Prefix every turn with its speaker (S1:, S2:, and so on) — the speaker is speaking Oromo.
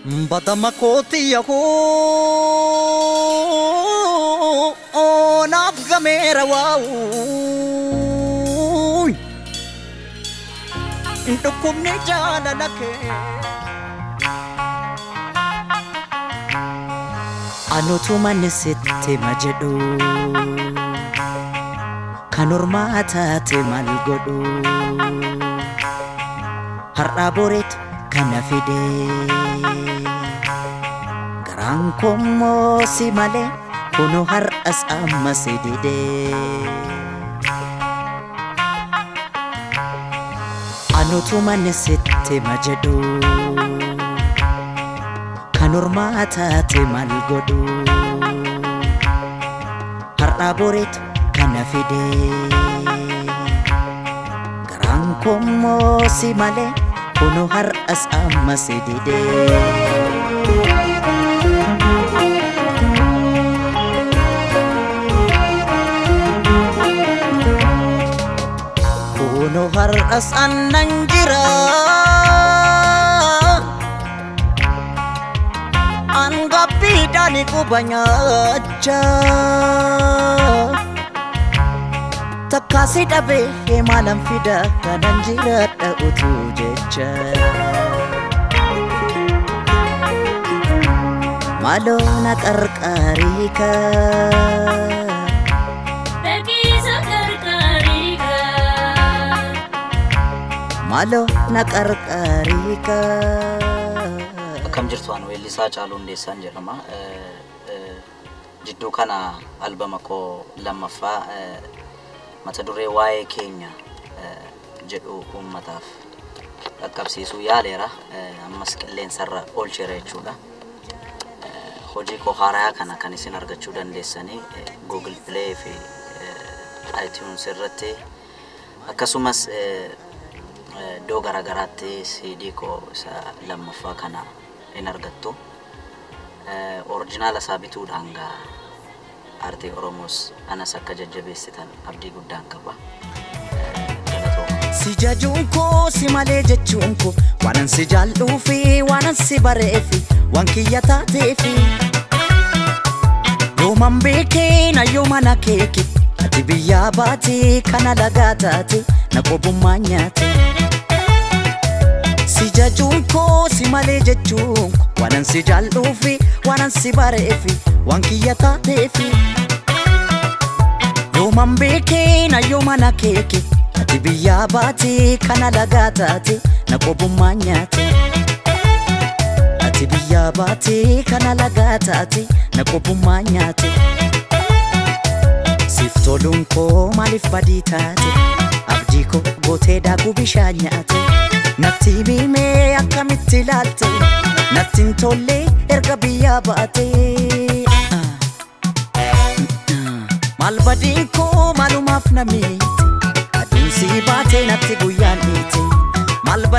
S1: Badama kooti yahoo naaf gameera waa'u dhukkubni jaalala kee. Anutu manni sitti ma jedhu kan ormaa taate maal godhu har'aa boreetu kana fide garaan kommoo si malee kunoo har'as amma si dide. Anutu manni sitti ma jedhu kan ormaa taate maal godhu har'aa boreetu kana fide garaan kommoo si malee kunoo har'as amma si dide. Kunoo har'as annan jira angabbiidhaan quba nyaachaa takkaasi dhabee maalan fida kanan jiraadha utuu jecha. Maaloo na qarqaariika.
S2: Beeksisa qarqaariika.
S1: Maaloo na qarqaariika.
S3: Akkam jirtu ani weellisaa Haacaaluu Hundeessaan jedhama. Jidduu kana albama koo lammaffaa mata duree waa'ee keenya jedhu uummataaf qaqqabsiisuu yaaleera. Ammas qilleensarra oolcheera jechuudha. Hojii koo haaraa kana kan isin argachuu dandeessanii Google Play fi iTunes irratti akkasumas iddoo garaagaraatti CD koo isa lammaffaa kana in argattu. Orijinaala isaa bituudhaan gaa aartii Oromoos anas akka jajjabeessitan abdii guddaan qaba. Galatooma.
S1: Si jajuun koo si malee jechuun koo waanan si jaalluufi waanan si bareefi waan kiyya taateefi. Yooman beekee na yooman akeeke ati biyyaa baate kana lagaa taate na qobummaa nyaate. Si jajuun koo si malee jechuun koo waanan si jaalluufi waanan si bareefi waan kiyya taateefi. Yooman beekee na yooman akeeke ati biyyaa baate kana lagaa taate na qobummaa nyaate. Ati biyyaa baate kana lagaa taate na qobummaa nyaate. Siif toluun koo maaliif badii taate abdii koo gootee daakuu bishaan nyaate. Natti himee akkamitti ilaalte natti hin tolle erga biyyaa baate. Maal badiin koo maalumaaf na miite aduun si baate natti guyyaan dhiite.